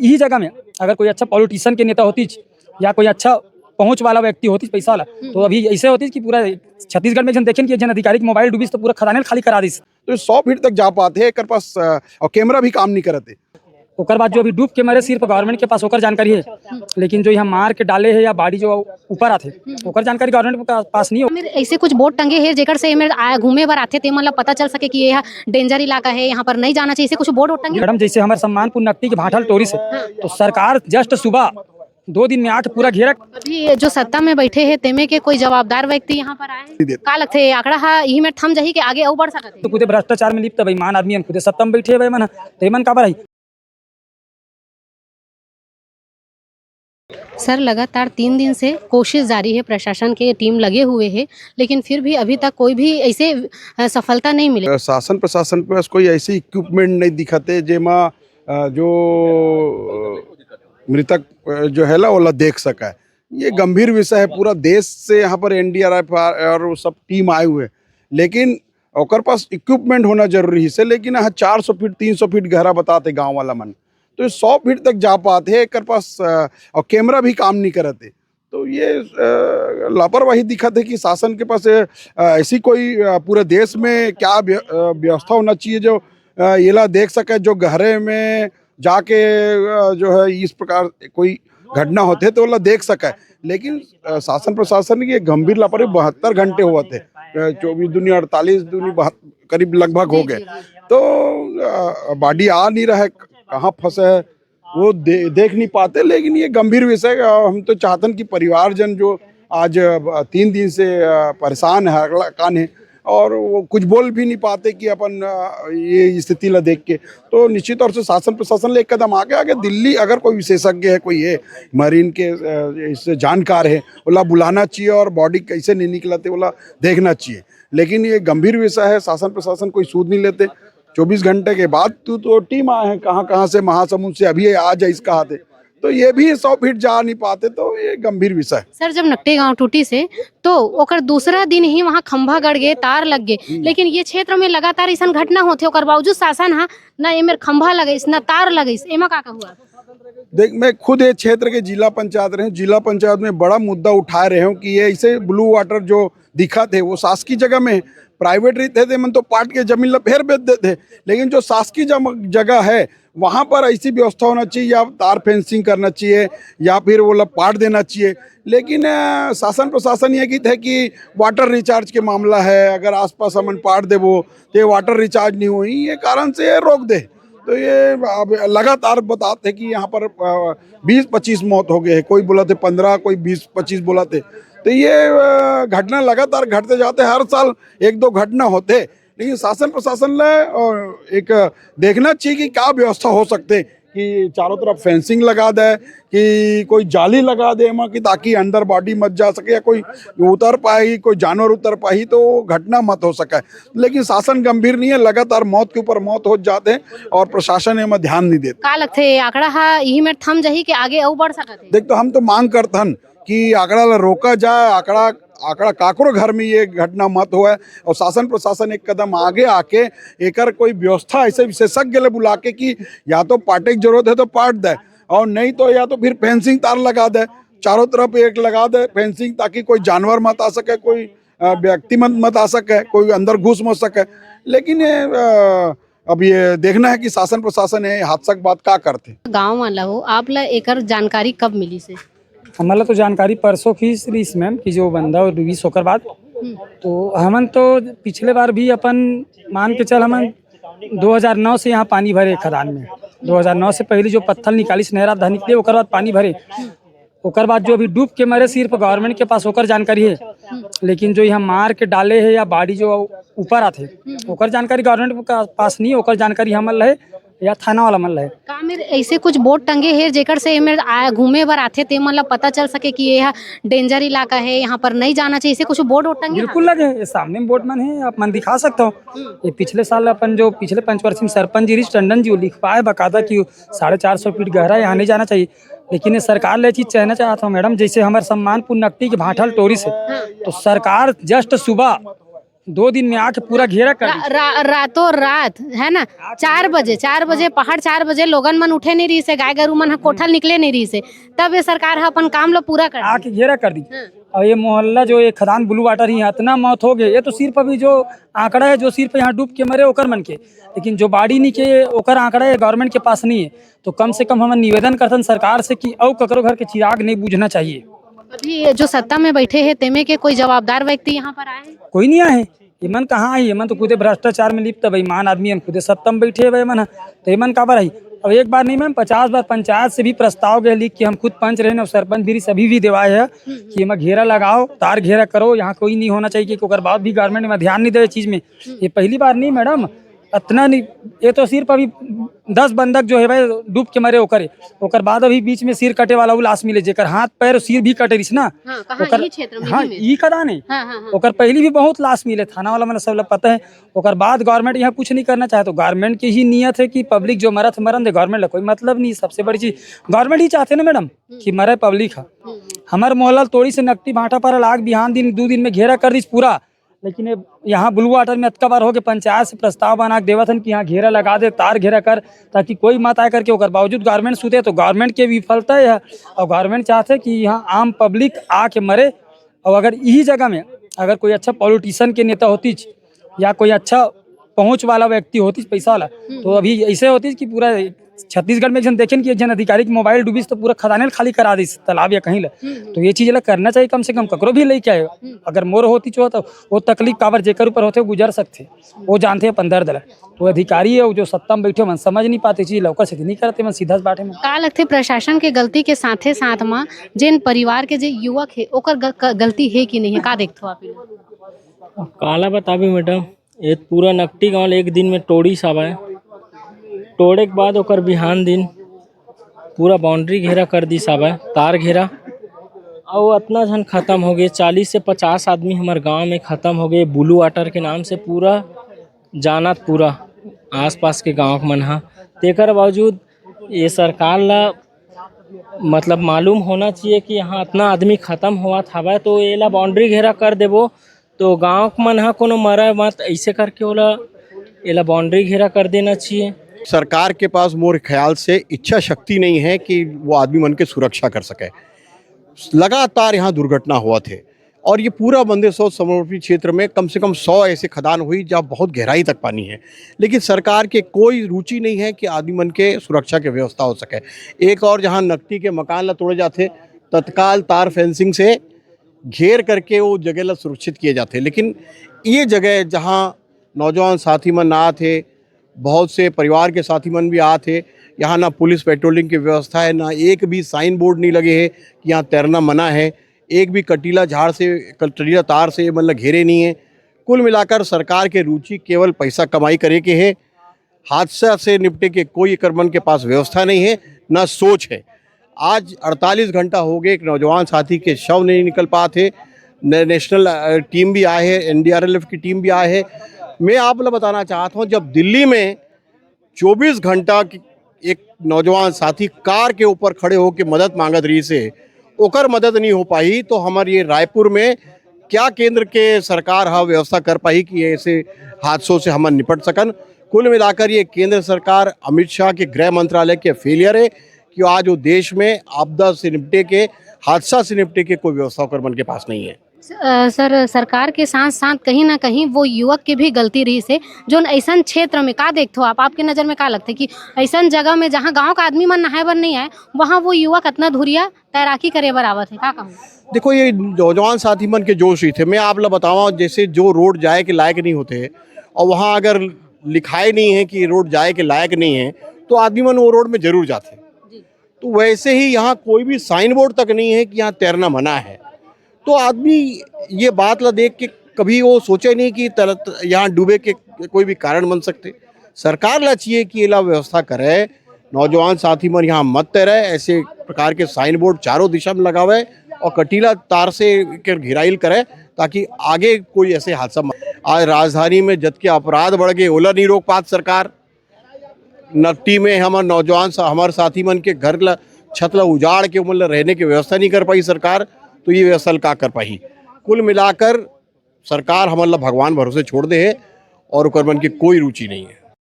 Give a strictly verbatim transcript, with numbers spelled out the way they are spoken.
यही जगह में अगर कोई अच्छा पॉलिटिशियन के नेता होतीच या कोई अच्छा पहुंच वाला व्यक्ति होतीच, पैसा वाला, तो अभी ऐसे होतीच कि पूरा छत्तीसगढ़ में एक झन देखेन कि एक झन अधिकारी के मोबाइल डूबिस तो पूरा खदाने ल खाली करा दिस। तो सौ फीट तक जा पाते हैं, एकर पास, अ, और कैमरा भी काम नहीं करते। ओकर बाद जो अभी डूब के मरे सिर्फ गवर्नमेंट के पास ओकर जानकारी है, लेकिन जो यहाँ मार के डाले है या बॉडी जो ऊपर आथे, ओकर जानकारी गवर्नमेंट के पास नहीं हो। आमिर, ऐसे कुछ बोर्ड टंगे हे जेकर से एमेर आ-, घूमे बर आथे ते मन ला पता चल सके कि ये डेंजर इलाका है, यहाँ पर नहीं जाना चाहिए, ऐसे कुछ बोर्ड वोर्ड टंगे? मैडम, जैसे हमारे सम्मानपुर नकटी के भाठल टोरिस है, तो सरकार जस्ट सुबह दो दिन में आठ पूरा घेरा। अभी ये जो सत्ता में बैठे हैं तेमे के कोई जवाबदार व्यक्ति यहाँ पर आए हैं? का लगथे, आंकड़ा हा यही में थम जाही कि आगे अउ बढ़ सकत है? तो खुदे भ्रष्टाचार में लिप्त बेईमान आदमी मन खुदे सत्ता में बैठे हुए मन, तो ये मन काबर आई? सर, लगातार तीन दिन से कोशिश जारी है, प्रशासन के टीम लगे हुए हैं, लेकिन फिर भी अभी तक कोई भी ऐसे, अ, सफलता नहीं मिले। शासन प्रशासन के पास कोई ऐसी इक्विपमेंट नहीं दिखते जेमा, अ, जो, अ, मृतक, अ, जो है ला, ओला देख सका है। ये गंभीर विषय है। पूरा देश से यहाँ पर एनडीआरएफ और वो सब टीम आए हुए हैं, लेकिन ओकर पास इक्विपमेंट होना जरूरी है, लेकिन यहाँ चार सौ फीट, तीन सौ फीट गहरा बताते गांव वाला मन, तो ये सौ फीट तक जा पाते हैं। एकर पास, अ, और कैमरा भी काम नहीं करते, तो ये, अ, लापरवाही दिखत है कि शासन के पास, अ, ऐसी कोई, अ, पूरे देश में क्या व्य-, अ, व्यवस्था होना चाहिए जो, अ, येला देख सके, जो गहरे में जाके, अ, जो है इस प्रकार कोई घटना होते तो ओला देख सके। लेकिन, अ, शासन प्रशासन की ये गंभीर लापरवाही, बहत्तर घंटे होवत है, अ, चौबीस दूनी अड़तालीस दूनी बहत-, करीब लगभग हो गए। तो, अ, बॉडी आ नहीं रहा है, कहाँ फंसे है, वो दे-, देख नहीं पाते। लेकिन ये गंभीर विषय, अ, हम तो चाहतन कि परिवारजन जो आज, अ, तीन दिन से, अ, परेशान है, हड़कान है, और वो कुछ बोल भी नहीं पाते कि अपन, अ, ये स्थिति ला देख के, तो निश्चित तौर से शासन प्रशासन ले एक कदम आगे, आगे दिल्ली अगर कोई विशेषज्ञ है, कोई है मरीन के, अ, इससे जानकार है, ओला बुलाना चाहिए और बॉडी कैसे नहीं निकलते ओला देखना चाहिए। लेकिन ये गंभीर विषय है, शासन प्रशासन कोई सूद नहीं लेते। चौबीस घंटे के बाद तू तो टीम आए हैं, कहाँ कहाँ से, महासमुंद से, अभी आज इस कहा थे, तो ये भी सौ फीट जा नहीं पाते, तो ये गंभीर विषय है। सर, जब नकटी गांव टूटी से, तो ओकर दूसरा दिन ही वहाँ खंभा गड़ गए, तार लग गए, लेकिन ये क्षेत्र में लगातार ऐसन घटना होते, ओकर बावजूद शासन हा ना एमेर खंभा लगइस, ना तार लगइस, एमा का कहू आप? देख, मैं खुद ये क्षेत्र के जिला पंचायत रहे हूँ, जिला पंचायत में बड़ा मुद्दा उठाए रहे हूँ कि ये ऐसे ब्लू वाटर जो दिखत है, वो शासकीय जगह में है। प्राइवेट रहिते तो मन तो पाट के जमीन ला फेर बेच देते, लेकिन जो शासकीय जम-, जगह है, वहाँ पर ऐसी व्यवस्था होना चाहिए, या तार फेंसिंग करना चाहिए, या फिर वो ला पाट देना चाहिए। लेकिन, अ, शासन प्रशासन ये कहते हैं कि वाटर रिचार्ज के मामला है, अगर आसपास हमन पाट देबो, तो ये वाटर रिचार्ज नहीं हुई, ये कारण से ये रोक दे। तो ये अब लगातार बताते हैं कि यहाँ पर, अ, बीस पच्चीस मौत हो गए हैं, कोई बोला थे पन्द्रह, कोई बीस पच्चीस बोला थे। तो ये, अ, घटना लगातार घटते जाते, हर साल एक दो घटना होते, लेकिन शासन प्रशासन ला, अ, एक देखना चाहिए कि क्या व्यवस्था हो सकते कि चारों तरफ फेंसिंग लगा दे, कि कोई जाली लगा दे एमा, कि ताकि अंदर बॉडी मत जा सके या कोई उतर पाही, कोई जानवर उतर पाही, तो घटना मत हो सके। लेकिन शासन गंभीर नहीं है, लगातार मौत के ऊपर मौत हो जाते हैं और प्रशासन एमा ध्यान नहीं देता। का लगथे, आंकड़ा हा इही में थम जाही कि आगे अउ बढ़ सकत हे? देख, तो हम तो मांग करथन कि आंकड़ा ला रोका जाए, आंकड़ा, आंकड़ा काकरो घर में ये घटना मत होए और शासन प्रशासन एक कदम आगे आके एकर कोई व्यवस्था ऐसे विशेषज्ञ ले बुला के कि या तो पाटे की जरूरत है तो पाट दे, और नहीं तो या तो फिर फेंसिंग तार लगा दे, चारों तरफ एक लगा दे फेंसिंग, ताकि कोई जानवर मत आ सके, कोई, अ, व्यक्ति मत, मत आ सके, कोई अंदर घुस मत सके। लेकिन ये, अ, अब ये देखना है कि शासन प्रशासन ये हादसा के बाद का करते। गांव वाला हो, आप ला एकर जानकारी कब मिली से? हमला तो जानकारी परसों की रिहिस मैम कि जो बंदा डूबिस ओकर बाद। तो हमन तो पिछले बार भी अपन मान के चल, हमन दो हज़ार नौ से यहाँ पानी भरे खदान में। दो हज़ार नौ से पहले जो पत्थल निकालिस नहर आधा निकले, ओकर बाद पानी भरे। ओकर बाद जो अभी डूब के मरे सिर्फ गवर्नमेंट के पास ओकर जानकारी है, लेकिन जो यहाँ मार के डाले है या बॉडी जो ऊपर आथे, ओकर जानकारी गवर्नमेंट के पास नहीं, ओकर जानकारी हमन ला है या थाना वाला मन ला है। का मेर ऐसे कुछ बोर्ड टंगे हे जेकर से एमेर आ-, घूमे बर आथे ते मन ला पता चल सके कि ये हा डेंजर इलाका है, यहाँ पर नहीं जाना चाहिए, ऐसे कुछ बोर्ड वोर्ड टंगे हे? बिल्कुल लगे हे, ये सामने में बोर्ड मन है, आप मन दिखा सकते हो। ये पिछले साल अपन जो पिछले पंचवर्षी में सरपंच जी रिहिस टंडन जी, वो लिखवाए बकायदा कि साढ़े चार सौ फीट गहरा, यहाँ नहीं जाना चाहिए। लेकिन ये सरकार ले चीज कहना चाहता हूँ मैडम, जैसे हमारे सम्मानपुर नकटी के भाठल टोरिस है, तो सरकार जस्ट सुबह दो दिन में आके पूरा घेरा कर रा, दी। रा, रातों रात, है ना, चार बजे, चार बजे, पहाड़ चार बजे लोगन मन उठे नहीं रहिस हे, गाय गरू मन ह कोठा ले निकले नहीं रहिस हे, तब ये सरकार ह अपन काम ला पूरा कर दी। आके घेरा कर दी। हाँ। और ये मोहल्ला जो ये खदान ब्लू वाटर ही है, इतना मौत हो गए, ये तो सिर्फ अभी जो आंकड़ा है, जो सिर्फ यहाँ डूब के मरे ओकर मन के, लेकिन जो बाढ़ नहीं के ओकर आंकड़ा ये गवर्नमेंट के पास नहीं है। तो कम से कम हम निवेदन करथन सरकार से कि अउ ककरो घर के चिराग नहीं बुझना चाहिए। अभी ये जो सत्ता में बैठे हैं, तेमे के कोई जवाबदार व्यक्ति यहाँ पर आए हैं? कोई नहीं आए। एमन कहाँ आई? एमन तो खुदे भ्रष्टाचार में लिप्त है, बेईमान आदमी, हम खुदे सत्ता में बैठे हुए मन ह। तो एमन काबर आई? अब एक बार नहीं मैम, पचास बार पंचायत से भी प्रस्ताव गए लिख के, हम खुद पंच रहे और सरपंच भी सभी भी देवाए है कि एमा घेरा लगाओ, तार घेरा करो, यहाँ कोई नहीं होना चाहिए, कि ओकर बाद भी गवर्नमेंट में ध्यान नहीं दे चीज में। ये पहली बार नहीं मैडम, इतना नहीं, ये तो सिर्फ अभी दस बंधक जो है भाई डूब के मरे ओकर, ओकर बाद अभी बीच में सिर कटे वाला वो लाश मिले, जेकर हाथ पैर सिर भी कटे रहिस ना, हाँ, कहाँ? ओकर, यही क्षेत्र में, हाँ, यही में। ई खदान है। हाँ, हाँ, हाँ। ओकर पहली भी बहुत लाश मिले, थाना वाला मन सब ला पता है। ओकर बाद गवर्नमेंट यहाँ कुछ नहीं करना चाहे, तो गवर्नमेंट की ही नियत है कि पब्लिक जो मरत मरन दे, गवर्नमेंट ला कोई मतलब नहीं। सबसे बड़ी चीज गवर्नमेंट ही चाहते ना मैडम कि मरे पब्लिक ह। हमारे मोहल्ला तोड़ी से नकटी भाटा पर लाग बिहान दिन दो दिन में घेरा कर दीस पूरा, लेकिन ये यहाँ ब्लू वाटर में अतका बार हो गए, पंचायत से प्रस्ताव बना के देवत हन कि यहाँ घेरा लगा दे, तार घेरा कर, ताकि कोई मत आए करके। ओकर बावजूद गवर्नमेंट सुते, तो गवर्नमेंट के विफलता है। और गवर्नमेंट चाहते कि यहाँ आम पब्लिक आके मरे। और अगर यही जगह में अगर कोई अच्छा पॉलिटिशियन के नेता होतीच या कोई अच्छा पहुँच वाला व्यक्ति होतीच, पैसा वाला, तो अभी ऐसे होतीच कि पूरा छत्तीसगढ़ में एक झन देखेन कि एक झन अधिकारी के मोबाइल डूबिस तो पूरा खदाने ल खाली करा दिस, तालाब या कहीं ला। तो ये चीज ला करना चाहिए कम से कम, ककरो भी लेके आए। अगर मोर होतीच हो तो वो तकलीफ काबर जेकर ऊपर होथे, वो गुजर सकथे, वो जानथे अपन दर्द ला। तो अधिकारी है, वो जो सत्ता में बैठे, मन समझ नहीं पाते चीज ला, ओकर सेती नहीं करते, मन सीधा से बाटे में। का लगथे, प्रशासन के गलती के साथे साथ म जेन परिवार के जे युवक हे, ओकर ग-, क-, गलती हे कि नहीं हे, का देखथो आप? काला बताबी मैडम, ये पूरा नकटी गांव ल एक दिन में टोड़िस हावय। टोड़े के बाद ओकर बिहान दिन पूरा बाउंड्री घेरा कर दिस हावय, तार घेरा। अउ अतना झन खत्म हो गए, चालीस से पचास आदमी हमर गांव में खत्म हो गए, ब्लू वाटर के नाम से पूरा जानत पूरा आसपास के गांव के मन ह। तेकर बावजूद ये सरकार ला मतलब मालूम होना चाहिए कि यहाँ अतना आदमी खत्म होवत हावय, तो एला बाउंड्री घेरा कर देबो, तो गांव के मन ह कोनो मरय मत, ऐसे करके ओला, एला बाउंड्री घेरा कर देना चाहिए। सरकार के पास मोर ख्याल से इच्छा शक्ति नहीं है कि वो आदमी मन के सुरक्षा कर सके। लगातार यहाँ दुर्घटना होवत हे और ये पूरा मंदसौर समर्पित क्षेत्र में कम से कम सौ ऐसे खदान हुई, जहाँ बहुत गहराई तक पानी है, लेकिन सरकार के कोई रुचि नहीं है कि आदमी मन के सुरक्षा के व्यवस्था हो सके। एक और जहाँ नकटी के मकान ला तोड़े जाते, तत्काल तार फेंसिंग से घेर करके वो जगह ला सुरक्षित किए जाते, लेकिन ये जगह जहाँ नौजवान साथी मन आत हे, बहुत से परिवार के साथी मन भी आत हे, यहाँ ना पुलिस पेट्रोलिंग की व्यवस्था है, ना एक भी साइन बोर्ड नहीं लगे है कि यहाँ तैरना मना है, एक भी कटीला झाड़ से, कटीला तार से ये मन ला घेरे नहीं है। कुल मिलाकर सरकार के रुचि केवल पैसा कमाई करे के है। हादसा से निपटे के कोई एकर मन के पास व्यवस्था नहीं है, ना सोच है। आज अड़तालीस घंटा हो गए, एक नौजवान साथी के शव नहीं निकल पात हे। ने-, नेशनल, अ, टीम भी आए है, एनडीआरएफ की टीम भी आए है। मैं आप ला बताना चाहत हूँ, जब दिल्ली में चौबीस घंटा की एक नौजवान साथी कार के ऊपर खड़े होके मदद मांगत रहिस हे, ओकर मदद नहीं हो पाई, तो हमर ये रायपुर में क्या केंद्र के सरकार ह व्यवस्था कर पाही कि ऐसे हादसों से हमन निपट सकन? कुल मिलाकर ये केंद्र सरकार, अमित शाह के गृह मंत्रालय के फेलियर है कि आज वो देश में आपदा से निपटे के, हादसा से निपटे के कोई व्यवस्था ओकर मन के पास नहीं है। स-, अ, सर, सरकार के साथ-साथ कहीं ना कहीं वो युवक के भी गलती रहिस हे, जोन अइसन क्षेत्र में, का देखथो आप, आपके नज़र में का लगथे कि अइसन जगह में जहाँ गाँव का आदमी मन नहाए बर नहीं आए, वहाँ वो युवक अतना धुरिया तैराकी करे बर आवत हे, का कहूँ? देखो, ये नौजवान साथी मन के जोश ही थे। मैं आप ला बतावा, जैसे जो रोड जाए के लायक नहीं होते और वहाँ अगर लिखाए नहीं है कि रोड जाए के लायक नहीं है, तो आदमी मन वो रोड में जरूर जाते। तो वैसे ही यहाँ कोई भी साइन बोर्ड तक नहीं है कि यहाँ तैरना मना है। तो आदमी ये बात ला देख के कभी वो सोचे नहीं कि तरत-, यहाँ डूबे के कोई भी कारण बन सकते। सरकार ला चाहिए कि एला व्यवस्था करे, नौजवान साथी मन यहाँ मत तैरे, ऐसे प्रकार के साइन बोर्ड चारों दिशा में लगावे और कटीला तार से एकर घेराइल करे, ताकि आगे कोई ऐसे हादसा म-, आज राजधानी में जद के अपराध बढ़ गए, ओला नहीं रोक पात सरकार। नकटी में हमर नौजवान सा-, हमर साथी मन के घर ला, छत ला उजाड़ के ओमन ला रहने की व्यवस्था नहीं कर पाई सरकार, तो ये व्यवस्था ला का कर पाही? कुल मिलाकर सरकार हमन ला भगवान भरोसे छोड़ दे हे और ओकर मन के कोई रुचि नहीं है।